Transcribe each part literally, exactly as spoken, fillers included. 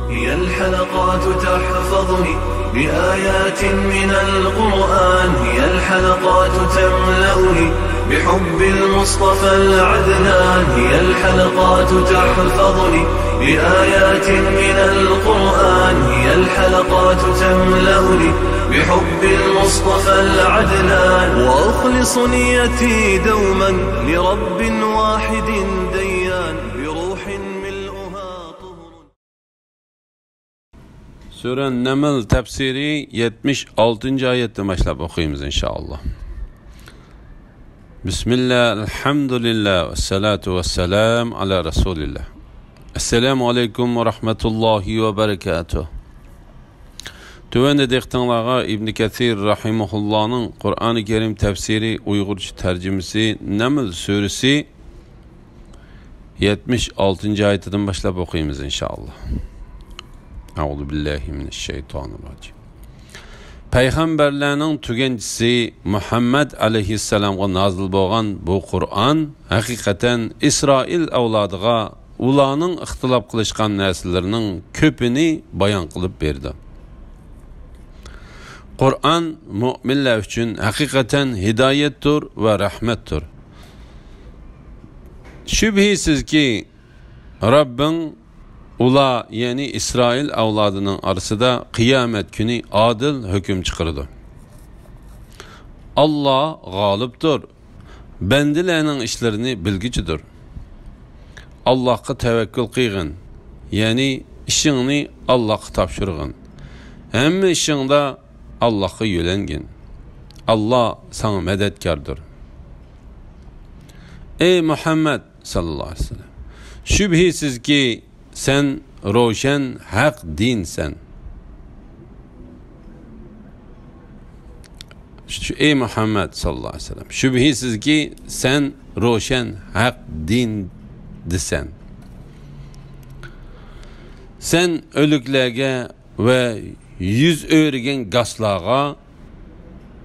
هي الحلقات تحفظني بآيات من القرآن، هي الحلقات تملأني بحب المصطفى العدنان، هي الحلقات تحفظني بآيات من القرآن، هي الحلقات تملأني بحب المصطفى العدنان، وأخلص نيتي دوما لرب واحد ديان، بروح ملؤها طهر. سۈرە نەمل تەپسىرى يەتمىش ئالتىنچى ئايەتتىن باشلاپ ئوقۇيمىز، ئىنشائاللا. بىسمىللا، ئەلھەمدۇلىللا، ۋەسسالاتۇ ۋەسسالامۇ ئالا رەسۇلىللا. ئەسسالامۇ ئەلەيكۇم ۋە رەھمەتۇللاھى ۋە بەرەكاتۇھ. تۆۋەندە دىققىتىڭلارغا ئىبن كەسىر رەھىمەھۇللانىڭ قۇرئانى كەرىم تەپسىرى ئۇيغۇرچە تەرجىمىسى نەمل سۈرىسى يەتمىش ئالتىنچى ئايىتىدىن باشلاپ ئوقۇيمىز، ئىنشائاللا. ئەئۇزۇ بىللاھى مىنەششەيتانىرراجىم. پەيغەمبەرلەرنىڭ تۈگەنچىسى مۇھەممەد ئەلەيھىسسالامغا نازىل بولغان بۇ قۇرئان ھەقىقەتەن ئىسرائىل ئەۋلادىغا ئۇلارنىڭ ئىختىلاپ قىلىشقان نەرسىلىرىنىڭ كۆپىنى بايان قىلىپ بېرىدۇ. قۇرئان مۆمىنلەر ئۈچۈن ھەقىقەتەن ھىدايەتتۇر ۋە رەھمەتتۇر. شۈبھىسىزكى، رەببىڭ ئۇلار، يەنى ئىسرائىل ئەۋلادىنىڭ ئارىسىدا قىيامەت كۈنى ئادىل ھۆكۈم چىقىرىدۇ. ئاللا غالىبتۇر، بەندىلەرنىڭ ئىشلىرىنى بىلگۈچىدۇر. ئاللاھقا تەۋەككۈل قىلغىن، يەنى ئىشىڭنى ئاللاھقا تاپشۇرغىن. ھەممە ئىشىڭدا ئاللاھقا يۆلەنگىن. ئاللا ساڭا مەدەتكاردۇر. ئەي مۇھەممەد ساللاللاھۇ ئەلەيھى ۋەسەللەم، شۈبھىسىزكى، سەن روشەن ھەق دىنسەن. شۇ، ئەي مۇھەممەد ساللاللاھۇ ئەلەيھى ۋەسەللەم، شۈبھىسىزكى، سەن روشەن ھەق دىندىسەن. سەن ئۆلۈكلەرگە ۋە يۈز ئۆرۈگەن گاسلارغا،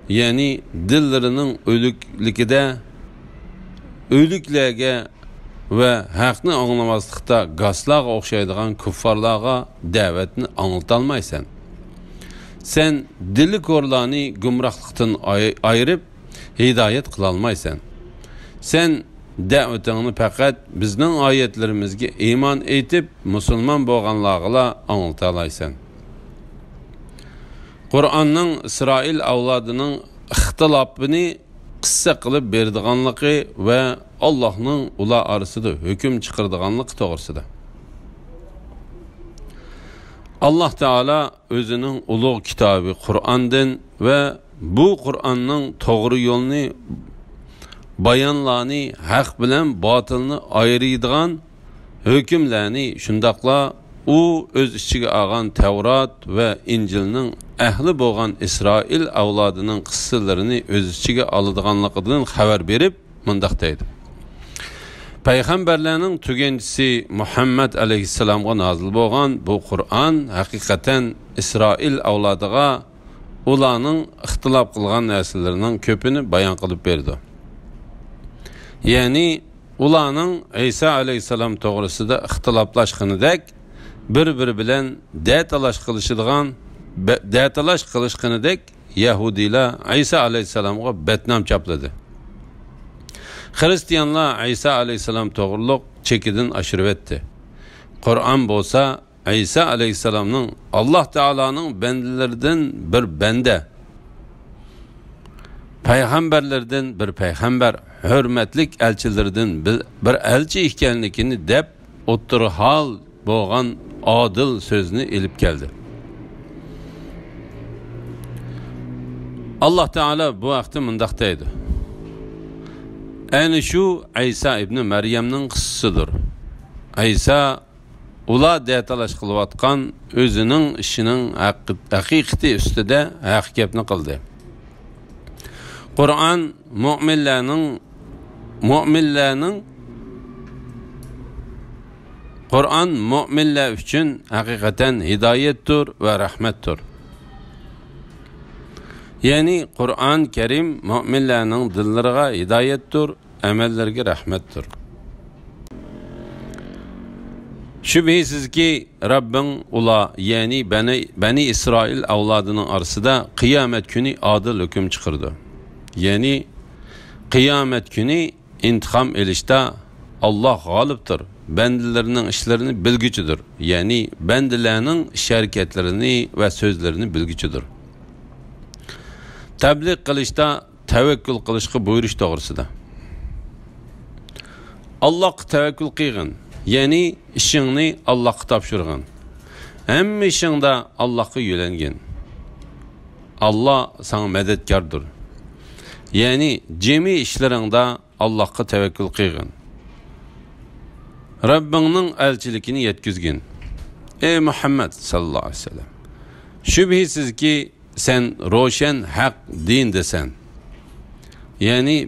يەنى دىللىرىنىڭ ئۆلۈكلۈكىدە، ئۆلۈكلەرگە ۋە ھەقنى ئاڭلىماسلىقتا گاسلارغا ئوخشايدىغان كۇففارلارغا دەۋەتنى ئاڭلىتالمايسەن. سەن دىلى كورلارنى گۇمراھلىقتىن ئاي-، ئايرىپ، ھىدايەت قىلالمايسەن. سەن دەۋىتىڭنى پەقەت بىزنىڭ ئايەتلىرىمىزگە ئىمان ئېيتىپ، مۇسۇلمان بولغانلارغىلا ئاڭلىتالايسەن. قۇرئاننىڭ ئىسرائىل ئەۋلادىنىڭ ئىختىلاپىنى قىسسە قىلىپ بېرىدىغانلىقى ۋە ئاللاھنىڭ ئۇلار ئارىسىدا ھۆكۈم چىقىرىدىغانلىقى توغرىسىدا. ئاللاھ تائالا ئۆزىنىڭ ئۇلۇغ كىتابى قۇرئاندىن ۋە بۇ قۇرئاننىڭ توغرا يولنى، بايانلارنى، ھەق بىلەن باتىلنى ئايرىيدىغان ھۆكۈملەرنى، شۇنداقلا ئۇ ئۆز ئىچىگە ئالغان تەۋرات ۋە ئىنجىلنىڭ ئەھلى بولغان ئىسرائىل ئەۋلادىنىڭ قىسسىلىرىنى ئۆز ئىچىگە ئالىدىغانلىقىدىن خەۋەر بېرىپ، مۇنداق دەيدۇ: پەيغەمبەرلەرنىڭ تۈگەنچىسى مۇھەممەد ئەلەيھىسسالامغا نازىل بولغان بۇ قۇرئان ھەقىقەتەن ئىسرائىل ئەۋلادىغا ئۇلارنىڭ ئىختىلاپ قىلغان نەرسىلىرىنىڭ كۆپىنى بايان قىلىپ بېرىدۇ. يەنى ئۇلارنىڭ ئەيسا ئەلەيھىسسالام توغرىسىدا ئىختىلاپلاشقىنىدەك، بىر-بىرى بىلەن دەتالاش قىلىشىدىغان، بە-، دەتالاش قىلىشقىنىدەك، يەھۇدىيلار ئەيسا ئەلەيھىسسالامغا بەتنام چاپلىدى. خىرىستىيانلار ئەيسا ئەلەيھىسسالام توغرۇلۇق چېكىدىن ئاشۇرۇۋەتتى. قۇرئان بولسا ئەيسا ئەلەيھىسسالامنىڭ ئاللاھ تائالانىڭ بەندىلىرىدىن بىر بەندە، پەيغەمبەرلىرىدىن بىر پەيغەمبەر، ھۆرمەتلىك ئەلچىلىرىدىن بىر، بىر ئەلچى ئىكەنلىكىنى دەپ، ئوتتۇرا ھال بولغان ئادىل سۆزنى ئېلىپ كەلدى. ئاللاھ تائالا بۇ ھەقتە مۇنداق دەيدۇ: ئەنە شۇ ئەيسا ئىبنى مەريەمنىڭ قىسسىسىدۇر. ئەيسا ئۇلار دەتالاش قىلىۋاتقان ئۆزىنىڭ ئىشىنىڭ ھەققى-، ھەقىقىتى ئۈستىدە ھەق گەپنى قىلدى. قۇرئان مۆمىنلەرنىڭ، مۆمىنلەرنىڭ، قۇرئان مۆمىنلەر ئۈچۈن ھەقىقەتەن ھىدايەتتۇر ۋە رەھمەتتۇر. يەنى قۇرئان كەرىم مۆمىنلەرنىڭ دىللىرىغا ھىدايەتتۇر، ئەمەللىرىگە رەھمەتتۇر. شۈبھىسىزكى، رەببىڭ ئۇلار، يەنى بەنى، بەنى ئىسرائىل ئەۋلادىنىڭ ئارىسىدا قىيامەت كۈنى ئادىل ھۆكۈم چىقىرىدۇ. يەنى قىيامەت كۈنى ئىنتىقام ئېلىشتا ئاللاھ غالىبتۇر، بەندىلىرىنىڭ ئىشلىرىنى بىلگۈچىدۇر، يەنى بەندىلەرنىڭ ئىش-ھەرىكەتلىرىنى ۋە سۆزلىرىنى بىلگۈچىدۇر. تەبلىغ قىلىشتا تەۋەككۈل قىلىشقا بۇيرۇش توغرىسىدا. ئاللاھقا تەۋەككۈل قىلغىن، يەنى ئىشىڭنى ئاللاھقا تاپشۇرغىن. ھەممە ئىشىڭدا ئاللاھقا يۆلەنگىن. ئاللاھ ساڭا مەدەتكاردۇر. يەنى جىمى ئىشلىرىڭدا ئاللاھقا تەۋەككۈل قىلغىن. رەببىڭنىڭ ئەلچىلىكىنى يەتكۈزگىن. ئەي مۇھەممەد ساللاللاھۇ ئەلەيھى ۋەسەللەم، شۈبھىسىزكى، سەن روشەن ھەق دىندىسەن. يەنى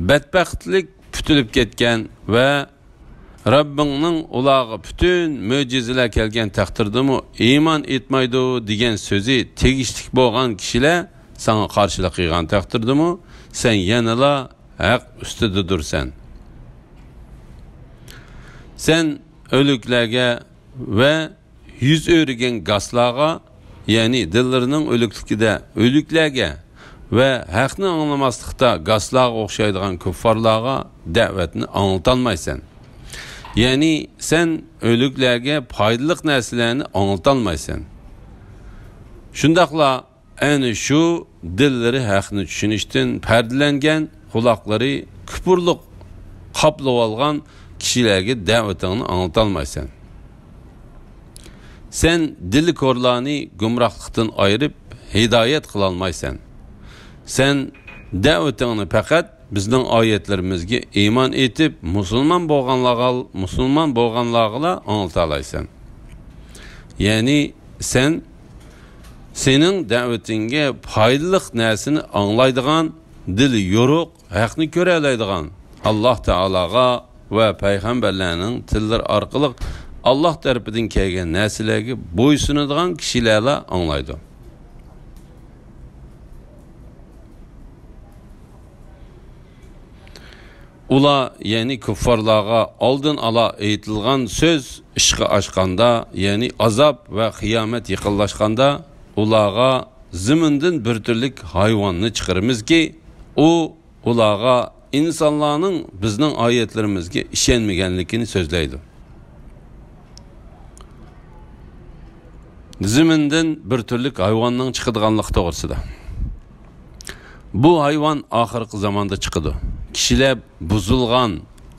بەتبەختلىك پۈتۈلۈپ كەتكەن ۋە رەببىڭنىڭ ئۇلارغا پۈتۈن مۆجىزىلەر كەلگەن تەقدىردىمۇ ئىمان ئېيتمايدۇ دېگەن سۆزى تېگىشلىك بولغان كىشىلەر ساڭا قارشىلىق قىلغان تەقدىردىمۇ سەن يەنىلا ھەق ئۈستىدىدۇرسەن. سەن ئۆلۈكلەرگە ۋە يۈز ئۆرۈگەن گاسلارغا، يەنى دىللىرىنىڭ ئۆلۈكلۈكىدە ئۆلۈكلەرگە ۋە ھەقنى ئاڭلىماسلىقتا گاسلارغا ئوخشايدىغان كۇففارلارغا دەۋەتنى ئاڭلىتالمايسەن. يەنى سەن ئۆلۈكلەرگە پايدىلىق نەرسىلەرنى ئاڭلىتالمايسەن. شۇنداقلا ئەنە شۇ دىللىرى ھەقنى چۈشىنىشتىن پەردىلەنگەن، قۇلاقلىرى كۇپۇرلۇق قاپلىۋالغان كىشىلەرگە دەۋىتىڭنى ئاڭلىتالمايسەن. سەن دىلى كورلارنى گۇمراھلىقتىن ئايرىپ، ھىدايەت قىلالمايسەن. سەن دەۋىتىڭنى پەقەت بىزنىڭ ئايەتلىرىمىزگە ئىمان ئېيتىپ، مۇسۇلمان بولغانلارغا، مۇسۇلمان بولغانلارغىلا ئاڭلىتالايسەن. يەنى سەن، سېنىڭ دەۋىتىڭگە پايدىلىق نەرسىنى ئاڭلايدىغان، دىلى يورۇق، ھەقنى كۆرەلەيدىغان، ئاللاھ تائالاغا ۋە پەيغەمبەرلەرنىڭ تىللىرى ئارقىلىق ئاللاھ تەرىپىدىن كەلگەن نەرسىلەرگە بويسۇنىدىغان كىشىلەرلا ئاڭلايدۇ. ئۇلار، يەنى كۇففارلارغا ئالدىن ئالا ئېيتىلغان سۆز ئىشقا ئاشقاندا، يەنى ئازاب ۋە قىيامەت يېقىنلاشقاندا، ئۇلارغا زېمىندىن بىر تۈرلۈك ھايۋاننى چىقىرىمىزكى، ئۇ ئۇلارغا ئىنسانلارنىڭ بىزنىڭ ئايەتلىرىمىزگە ئىشەنمىگەنلىكىنى سۆزلەيدۇ. زېمىندىن بىر تۈرلۈك ھايۋاننىڭ چىقىدىغانلىقى توغرىسىدا. بۇ ھايۋان ئاخىرقى زاماندا چىقىدۇ. كىشىلەر بۇزۇلغان،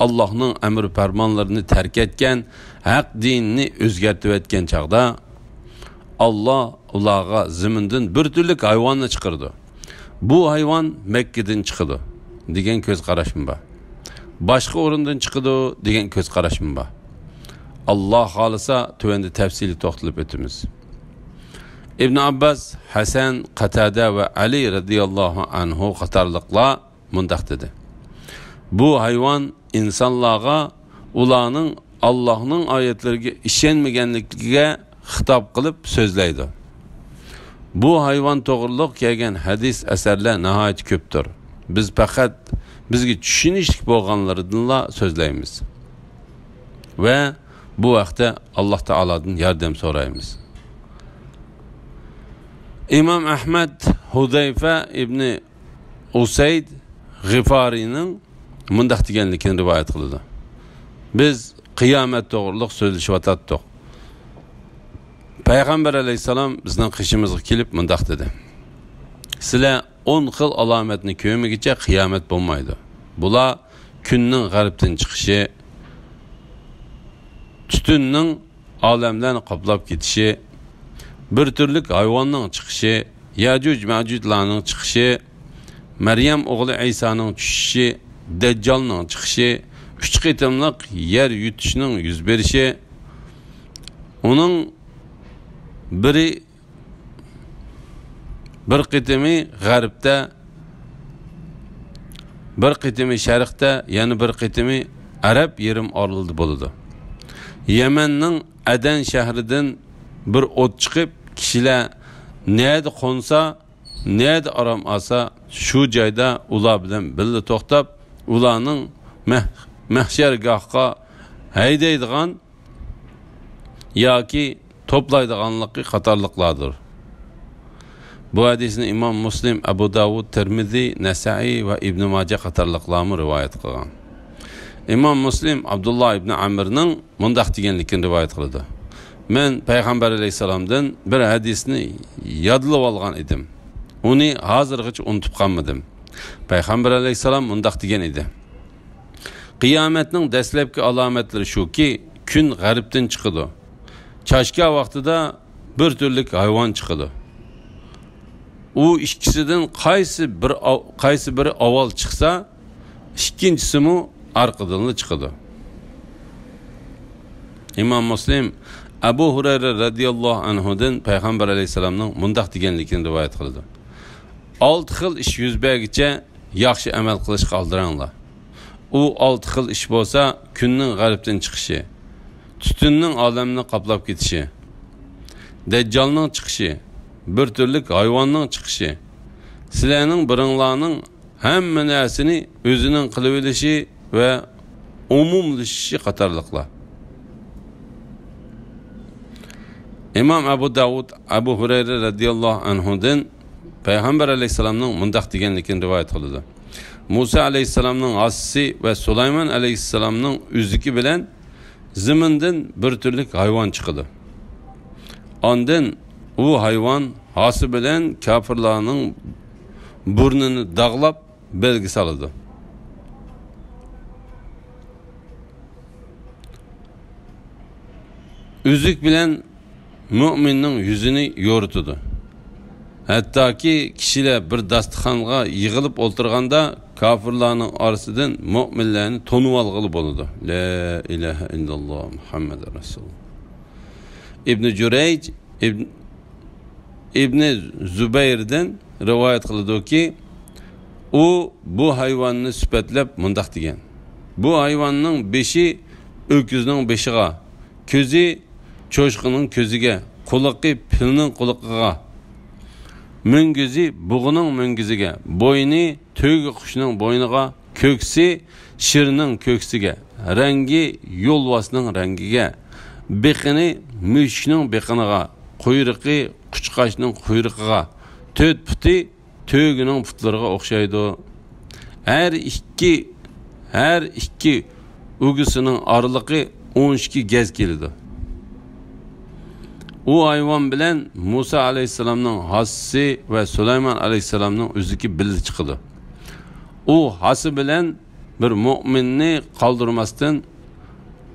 ئاللاھنىڭ ئەمر پەرمانلىرىنى تەرك ئەتكەن، ھەق دىنىنى ئۆزگەرتىۋەتكەن چاغدا، ئاللاھ ئۇلارغا زېمىندىن بىر تۈرلۈك ھايۋاننى چىقىرىدۇ. بۇ ھايۋان مەككىدىن چىقىدۇ دېگەن كۆز قاراشمۇ بار. باشقا ئورۇندىن چىقىدۇ دېگەن كۆز قاراشمۇ بار. ئاللاھ خالىسا، تۆۋەندە تەپسىلىي توختىلىپ ئۆتىمىز. ئىبن ئابباس، ھەسەن، قەتادە ۋە ئەلى رەزىياللاھۇ ئەنھۇ قاتارلىقلار مۇنداق دېدى: بۇ ھايۋان ئىنسانلارغا ئۇلارنىڭ ئاللاھنىڭ ئايەتلىرىگە ئىشەنمىگەنلىكىگە خىتاب قىلىپ سۆزلەيدۇ. بۇ ھايۋان توغرۇلۇق كەلگەن ھەدىس ئەسەرلەر ناھايىتى كۆپتۇر. بىز پەقەت بىزگە چۈشىنىشلىك بولغانلىرىدىنلا سۆزلەيمىز ۋە بۇ ھەقتە ئاللاھ تائالادىن ياردەم سورايمىز. ئىمام ئەھمەد ھۇزەيفە ئىبنى ئۇسەيد غىفارىنىڭ مۇنداق دېگەنلىكىنى رىۋايەت قىلىدۇ: بىز قىيامەت توغرۇلۇق سۆزلىشىۋاتاتتۇق. پەيغەمبەر ئەلەيھىسسالام بىزنىڭ قېشىمىزغا كېلىپ مۇنداق دېدى: سىلەر ئون خىل ئالامەتنى كۆرمىگۈچە قىيامەت بولمايدۇ. بۇلار كۈننىڭ غەربتىن چىقىشى، تۈتۈننىڭ ئالەملەرنى قاپلاپ كېتىشى، بىر تۈرلۈك ھايۋاننىڭ چىقىشى، يەجۇج مەجۇجلارنىڭ چىقىشى، مەريەم ئوغلى ئەيسانىڭ چۈشۈشى، دەججالنىڭ چىقىشى، ئۈچ قېتىملىق يەر يۇتۇشنىڭ يۈز بېرىشى، ئۇنىڭ بىرى بىر قېتىمى غەربتە، بىر قېتىمى شەرقتە، يەنە بىر قېتىمى ئەرەب يېرىم ئارىلىدا بولىدۇ. يەمەننىڭ ئەدەن شەھىرىدىن بىر ئوت چىقىپ، كىشىلەر نەدە قونسا، نەدە ئارام ئالسا، شۇ جايدا ئۇلار بىلەن بىللە توختاپ، ئۇلارنىڭ مەھ-، مەھشەرگاھقا ھەيدەيدىغان ياكى توپلايدىغانلىقى قاتارلىقلاردۇر. بۇ ھەدىسنى ئىمام مۇسلىم، ئەبۇ داۋۇد، تىرمىزى، نەسائىي ۋە ئىبنى ماجە قاتارلىقلارمۇ رىۋايەت قىلغان. ئىمام مۇسلىم ئابدۇللا ئىبنى ئەمرنىڭ مۇنداق دېگەنلىكىنى رىۋايەت قىلىدۇ: مەن پەيغەمبەر ئەلەيھىسسالامدىن بىر ھەدىسنى يادلىۋالغان ئىدىم. ئۇنى ھازىرغىچە ئۇنتۇپ قالمىدىم. پەيغەمبەر ئەلەيھىسسالام مۇنداق دېگەن ئىدى: قىيامەتنىڭ دەسلەپكى ئالامەتلىرى شۇكى، كۈن غەربتىن چىقىدۇ. چاشكا ۋاقتىدا بىر تۈرلۈك ھايۋان چىقىدۇ. ئۇ ئىككىسىدىن قايسى بىر ئاۋ-، قايسى بىرى ئاۋۋال چىقسا، ئىككىنچىسىمۇ ئارقىدىنلا چىقىدۇ. ئىمام مۇسلىم ئەبۇ ھۇرەيرە رەزىياللاھۇ ئەنھۇدىن پەيغەمبەر ئەلەيھىسسالامنىڭ مۇنداق دېگەنلىكىنى رىۋايەت قىلىدۇ: ئالتە خىل ئىش يۈز بەرگىچە ياخشى ئەمەل قىلىشقا ئالدىراڭلار. ئۇ ئالتە خىل ئىش بولسا، كۈننىڭ غەربتىن چىقىشى، تۈتۈننىڭ ئالەمنى قاپلاپ كېتىشى، دەججالنىڭ چىقىشى، بىر تۈرلۈك ھايۋاننىڭ چىقىشى، سىلەرنىڭ بىرىڭلارنىڭ ھەممە نەرسىنى ئۆزىنىڭ قىلىۋېلىشى ۋە ئومۇملىشىشى قاتارلىقلار. ئىمام ئەبۇ داۋۇد ئەبۇ ھۇرەيرە رەزىياللاھۇ ئەنھۇدىن پەيغەمبەر ئەلەيھىسسالامنىڭ مۇنداق دېگەنلىكىنى رىۋايەت قىلىدۇ: مۇسا ئەلەيھىسسالامنىڭ ھاسىسى ۋە سۇلايمان ئەلەيھىسسالامنىڭ ئۈزۈكى بىلەن زېمىندىن بىر تۈرلۈك ھايۋان چىقىدۇ. ئاندىن ئۇ ھايۋان ھاسا بىلەن كاپىرلارنىڭ بۇرنىنى داغلاپ، بەلگە سالىدۇ. ئۈزۈك بىلەن مۆمىننىڭ يۈزىنى يورۇتىدۇ. ھەتتاكى كىشىلەر بىر داستىخانغا يىغىلىپ ئولتۇرغاندا، كاپىرلارنىڭ ئارىسىدىن مۆمىنلەرنى تونۇۋالغىلى بولىدۇ. لا ئىلاھە ئىللاللا مۇھەممەد رەسۇلۇللا. ئىبنى جۇرەيج ئىبن-، ئىبنى زۇبەيردىن رىۋايەت قىلىدۇكى، ئۇ بۇ ھايۋاننى سۈپەتلەپ مۇنداق دېگەن: بۇ ھايۋاننىڭ بېشى ئۆكۈزنىڭ بېشىغا، كۆزى چوشقىنىڭ كۆزىگە، قۇلىقى پىلنىڭ قۇلىقىغا، مۈڭگۈزى بۇغىنىڭ مۈڭگۈزىگە، بوينى تۆگە قۇشنىڭ بوينىغا، كۆكسى شىرنىڭ كۆكسىگە، رەڭگى يولۋاسنىڭ رەڭگىگە، بېقىنى مۈشۈكنىڭ بېقىنىغا، قۇيرۇقى قۇشقاچنىڭ قۇيرۇقىغا، تۆت پۇتى تۆگىنىڭ پۇتلىرىغا ئوخشايدۇ. ھەر ئىككى، ھەر ئىككى ئۈگىسىنىڭ ئارىلىقى ئون ئىككى گەز كېلىدۇ. ئۇ ھايۋان بىلەن مۇسا ئەلەيھىسسالامنىڭ ھاسىسى ۋە سۇلايمان ئەلەيھىسسالامنىڭ ئۈزۈكى بىللە چىقىدۇ. ئۇ ھاسا بىلەن بىر مۆمىننى قالدۇرماستىن،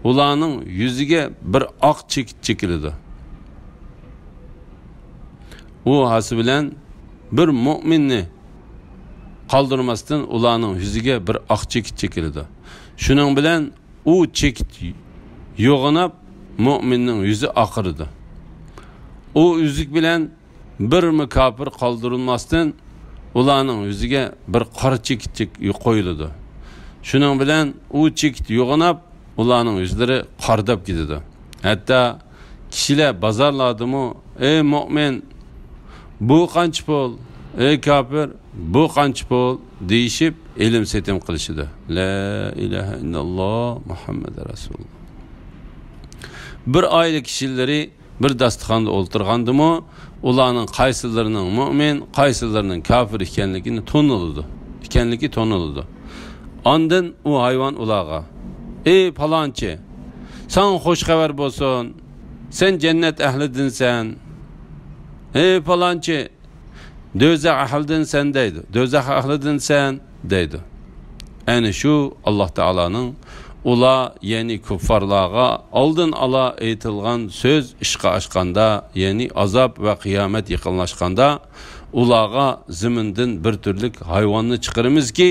ئۇلارنىڭ يۈزىگە بىر ئاق چېكىت چېكىلىدۇ. ئۇ ھاسا بىلەن بىر مۆمىننى قالدۇرماستىن، ئۇلارنىڭ يۈزىگە بىر ئاق چېكىت چېكىلىدۇ. شۇنىڭ بىلەن ئۇ چېكىت يوغىناپ، مۆمىننىڭ يۈزى ئاقىرىدۇ. ئۇ ئۈزۈك بىلەن بىرمۇ كاپىر قالدۇرۇلماستىن، ئۇلارنىڭ يۈزىگە بىر قارا چېكىت چېك-، قويۇلىدۇ. شۇنىڭ بىلەن ئۇ چېكىت يوغىناپ، ئۇلارنىڭ يۈزلىرى قارىداپ كېتىدۇ. ھەتتا كىشىلەر بازارلاردىمۇ، «ئەي مۆمىن، بۇ قانچە پۇل؟ ئەي كاپىر، بۇ قانچە پۇل؟» دېيىشىپ، ئېلىم-سېتىم قىلىشىدۇ. لا ئىلاھە ئىللاللا مۇھەممەد رەسۇلۇللا. بىر ئائىلە كىشىلىرى بىر داستىخاندا ئولتۇرغاندىمۇ، ئۇلارنىڭ قايسىلىرىنىڭ مۆمىن، قايسىلىرىنىڭ كاپىر ئىكەنلىكىنى تونۇلىدۇ، ئىكەنلىكى تونۇلىدۇ. ئاندىن ئۇ ھايۋان ئۇلارغا، «ئەي پالانچى، ساڭا خوش خەۋەر بولسۇن، سەن جەننەت ئەھلىدىنسەن. ئەي پالانچى، دوزاخ ئەھلىدىنسەن» دەيدۇ. «دوزاخ ئەھلىدىنسەن» دەيدۇ. ئەنە شۇ ئاللاھ تائالانىڭ ئۇلار، يەنى كۇففارلارغا ئالدىن ئالا ئېيتىلغان سۆز ئىشقا ئاشقاندا، يەنى ئازاب ۋە قىيامەت يېقىنلاشقاندا، ئۇلارغا زېمىندىن بىر تۈرلۈك ھايۋاننى چىقىرىمىزكى،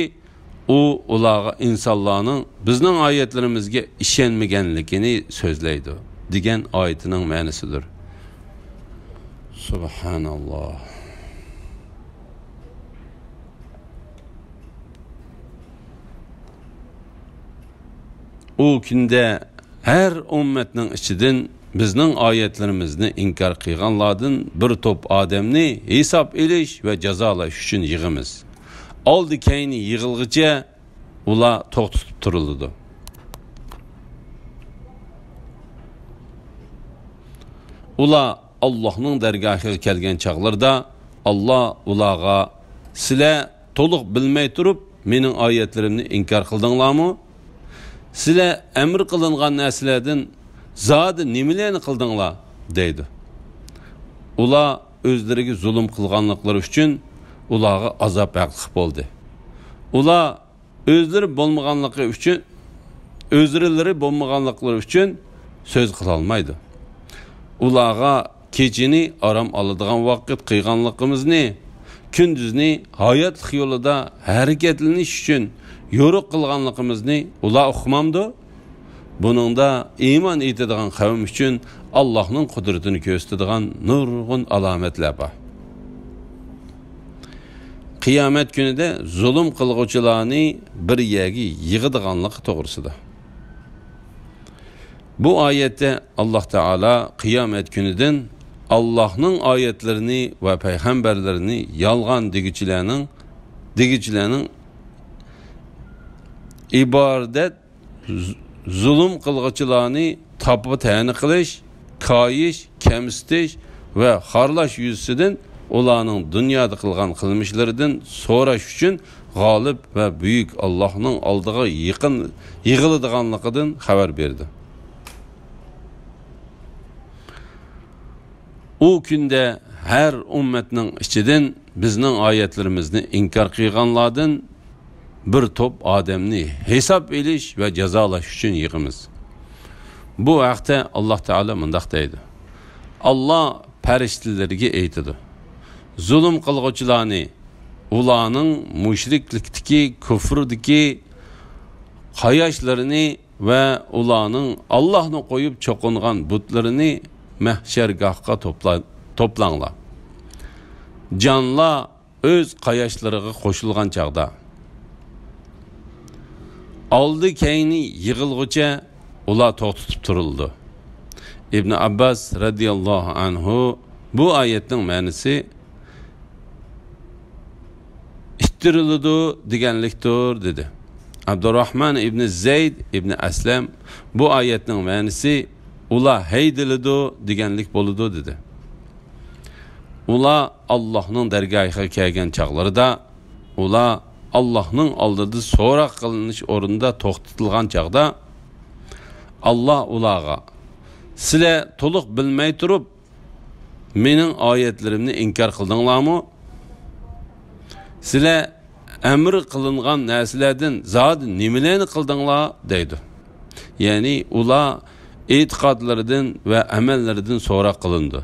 ئۇ ئۇلارغا ئىنسانلارنىڭ بىزنىڭ ئايەتلىرىمىزگە ئىشەنمىگەنلىكىنى سۆزلەيدۇ، دېگەن ئايىتىنىڭ مەنىسىدۇر. سۇبھاناللاھ. ئۇ كۈندە ھەر ئۈممەتنىڭ ئىچىدىن بىزنىڭ ئايەتلىرىمىزنى ئىنكار قىلغانلاردىن بىر توپ ئادەمنى ھېساب ئېلىش ۋە جازالاش ئۈچۈن يىغىمىز. ئالدى-كەينى يىغىلغىچە ئۇلار توختىتىپ تۇرۇلىدۇ. ئۇلار ئاللاھنىڭ دەرگاھىغا كەلگەن چاغلىرىدا، ئاللاھ ئۇلارغا، سىلەر تولۇق بىلمەي تۇرۇپ مېنىڭ ئايەتلىرىمنى ئىنكار قىلدىڭلارمۇ؟ سىلەر ئەمر قىلىنغان نەرسىلەردىن زادى نېمىلەرنى قىلدىڭلار؟ دەيدۇ. ئۇلار ئۆزلىرىگە زۇلۇم قىلغانلىقلىرى ئۈچۈن ئۇلارغا ئازاب ھەقلىق بولدى. ئۇلار ئۆزلىرى بولمىغانلىقى ئۈچۈن، ئۆزرىلىرى بولمىغانلىقلىرى ئۈچۈن سۆز قىلالمايدۇ. ئۇلارغا كېچىنى ئارام ئالىدىغان ۋاقىت قىلغانلىقىمىزنى، كۈندۈزنى ھاياتلىق يولىدا ھەرىكەتلىنىش ئۈچۈن يورۇق قىلغانلىقىمىزنى ئۇلار ئۇقمامدۇ؟ بۇنىڭدا ئىمان ئېيتىدىغان قەۋم ئۈچۈن ئاللاھنىڭ قۇدرىتىنى كۆرسىتىدىغان نۇرغۇن ئالامەتلەر بار. قىيامەت كۈنىدە زۇلۇم قىلغۇچىلارنى بىر يەرگە يىغىدىغانلىقى توغرىسىدا. بۇ ئايەتتە ئاللاھ تائالا قىيامەت كۈنىدىن ئاللاھنىڭ ئايەتلىرىنى ۋە پەيغەمبەرلىرىنى يالغان دېگۈچىلەرنىڭ، دېگۈچىلەرنىڭ ئىبادەت زۇ-، زۇلۇم قىلغۇچىلارنى تاپا-تەنە قىلىش، كايىش، كەمسىتىش ۋە خارلاش يۈزىسىدىن ئۇلارنىڭ دۇنيادا قىلغان قىلمىشلىرىدىن سوراش ئۈچۈن غالىب ۋە بۈيۈك ئاللاھنىڭ ئالدىغا يېقىن يىغىلىدىغانلىقىدىن خەۋەر بېرىدۇ. ئۇ كۈندە ھەر ئۈممەتنىڭ ئىچىدىن بىزنىڭ ئايەتلىرىمىزنى ئىنكار قىلغانلاردىن بىر توپ ئادەمنى ھېساب ئېلىش ۋە جازالاش ئۈچۈن يىغىمىز. بۇ ھەقتە ئاللاھ تائالا مۇنداق دەيدۇ: ئاللاھ پەرىشتىلىرىگە ئېيتىدۇ، زۇلۇم قىلغۇچىلارنى، ئۇلارنىڭ مۇشرىكلىكتىكى، كۇفردىكى قاياشلىرىنى ۋە ئۇلارنىڭ ئاللاھنى قويۇپ چوقۇنغان بۇتلىرىنى مەھشەرگاھقا توپلا-، توپلاڭلار. جانلار ئۆز قاياشلىرىغا قوشۇلغان چاغدا، ئالدى-كەينى يىغىلغۇچە ئۇلار توختىتىپ تۇرۇلىدۇ. ئىبن ئابباس رەزىياللاھۇ ئەنھۇ بۇ ئايەتنىڭ مەنىسى ئىتتىرىلىدۇ دېگەنلىكتۇر، دېدى. ئابدۇراھمان ئىبنى زەيد ئىبنى ئەسلەم بۇ ئايەتنىڭ مەنىسى ئۇلار ھەيدىلىدۇ دېگەنلىك بولىدۇ، دېدى. ئۇلار ئاللاھنىڭ دەرگاھىغا كەلگەن چاغلىرىدا، ئۇلار ئاللاھنىڭ ئالدىدا سوراق قىلىنىش ئورنىدا توختىتىلغان چاغدا، ئاللاھ ئۇلارغا، سىلەر تولۇق بىلمەي تۇرۇپ، مېنىڭ ئايەتلىرىمنى ئىنكار قىلدىڭلارمۇ؟ سىلەر ئەمر قىلىنغان نەرسىلەردىن زادى نېمىلەرنى قىلدىڭلار؟ دەيدۇ. يەنى ئۇلار ئېتىقادلىرىدىن ۋە ئەمەللىرىدىن سوراق قىلىنىدۇ.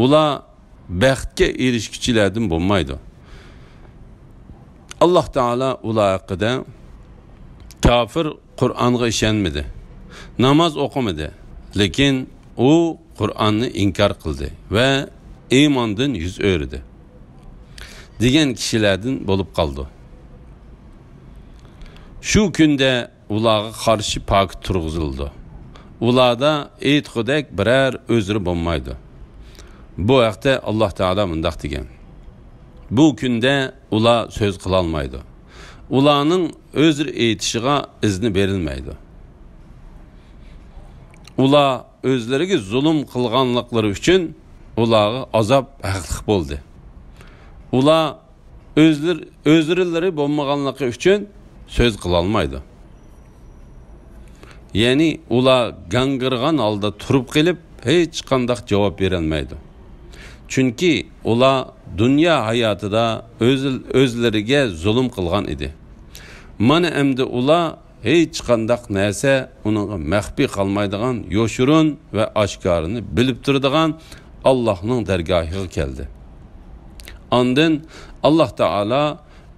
ئۇلار بەختكە ئېرىشكۈچىلەردىن بولمايدۇ. ئاللاھ تائالا ئۇلار ھەققىدە، كاپىر قۇرئانغا ئىشەنمىدى، ناماز ئوقۇمىدى، لېكىن ئۇ قۇرئاننى ئىنكار قىلدى ۋە ئىماندىن يۈز ئۆرۈدى، دېگەن كىشىلەردىن بولۇپ قالىدۇ. شۇ كۈندە ئۇلارغا قارشى پاكىت تۇرغۇزۇلىدۇ. ئۇلاردا ئېيتقۇدەك بىرەر ئۆزرە بولمايدۇ. بۇ ھەقتە ئاللاھ تائالا مۇنداق دېگەن: بۇ كۈندە ئۇلار سۆز قىلالمايدۇ. ئۇلارنىڭ ئۆزرە ئېيتىشىغا ئىزنى بېرىلمەيدۇ. ئۇلار ئۆزلىرىگە زۇلۇم قىلغانلىقلىرى ئۈچۈن ئۇلارغا ئازاب ھەقلىق بولدى. ئۇلار ئۆزلىرى، ئۆزرىلىرى بولمىغانلىقى ئۈچۈن سۆز قىلالمايدۇ. يەنى ئۇلار گاڭگىرىغان ھالدا تۇرۇپ قېلىپ، ھېچقانداق جاۋاب بېرەلمەيدۇ. چۈنكى ئۇلار دۇنيا ھاياتىدا ئۆز-، ئۆزلىرىگە زۇلۇم قىلغان ئىدى. مانا ئەمدى ئۇلار ھېچقانداق نەرسە ئۇنىڭغا مەخپىي قالمايدىغان، يوشۇرۇن ۋە ئاشكارىنى بىلىپ تۇرىدىغان ئاللاھنىڭ دەرگاھىغا كەلدى. ئاندىن ئاللاھ تائالا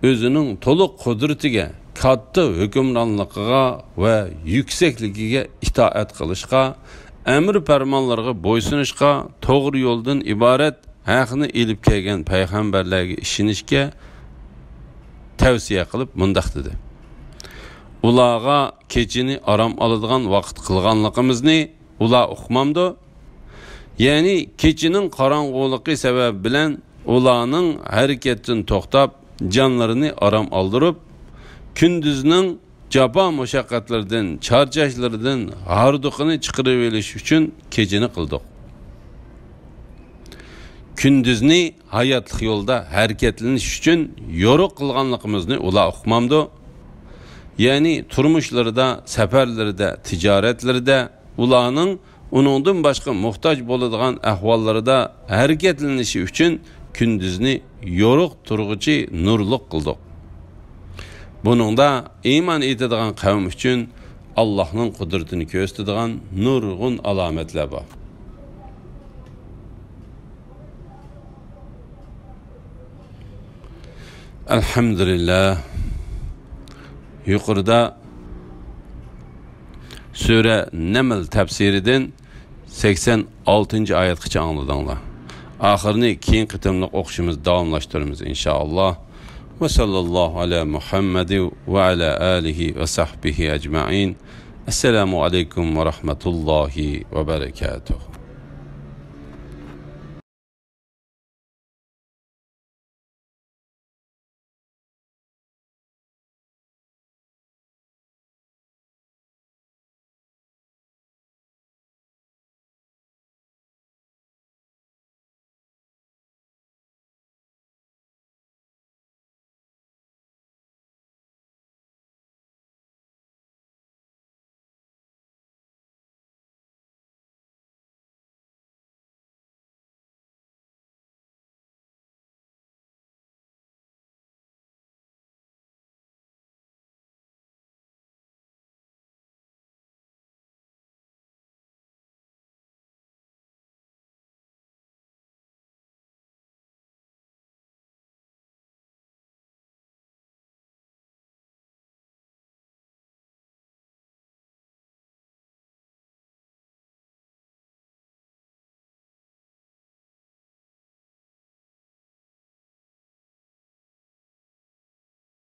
ئۆزىنىڭ تولۇق قۇدرىتىگە، كاتتا ھۆكۈمرانلىقىغا ۋە يۈكسەكلىكىگە ئىتائەت قىلىشقا، ئەمر پەرمانلىرىغا بويسۇنۇشقا، توغرا يولدىن ئىبارەت ھەقنى ئېلىپ كەلگەن پەيغەمبەرلەرگە ئىشىنىشكە تەۋسىيە قىلىپ مۇنداق دېدى: ئۇلارغا كېچىنى ئارام ئالىدىغان ۋاقىت قىلغانلىقىمىزنى ئۇلار ئۇقمامدۇ؟ يەنى كېچىنىڭ قاراڭغۇلۇقى سەۋەبى بىلەن ئۇلارنىڭ ھەرىكەتتىن توختاپ، جانلىرىنى ئارام ئالدۇرۇپ، كۈندۈزنىڭ جاپا مۇشەققەتلىرىدىن، چارچاشلىرىدىن ھاردۇقىنى چىقىرىۋېلىش ئۈچۈن كېچىنى قىلدۇق. كۈندۈزنى ھاياتلىق يولدا ھەرىكەتلىنىش ئۈچۈن يورۇق قىلغانلىقىمىزنى ئۇلار ئۇقمامدۇ؟ يەنى تۇرمۇشلىرىدا، سەپەرلىرىدە، تىجارەتلىرىدە، ئۇلارنىڭ ئۇنىڭدىن باشقا موھتاج بولىدىغان ئەھۋاللىرىدا ھەرىكەتلىنىشى ئۈچۈن كۈندۈزنى يورۇق تۇرغۇچى نۇرلۇق قىلدۇق. بۇنىڭدا ئىمان ئېيتىدىغان قەۋم ئۈچۈن ئاللاھنىڭ قۇدرىتىنى كۆرسىتىدىغان نۇرغۇن ئالامەتلەر بار. ئەلھەمدۇلىللا. يۇقىرىدا سۈرە نەمل تەپسىرىدىن سەكسەن ئالتىنچى ئايەتكىچە ئاڭلىدىڭلار. ئاخىرىنى كېيىن قېتىملىق ئوقۇشىمىز داۋاملاشتۇرىمىز، ئىنشائاللا. ۋە ساللاللاھۇ ئەلا مۇھەممەدى ۋە ئەلا ئالىھى ۋە سەھبىھى ئەجمەئىن. ئەسسالامۇ ئەلەيكۇم ۋە رەھمەتۇللاھى ۋە بەرەكاتۇھ.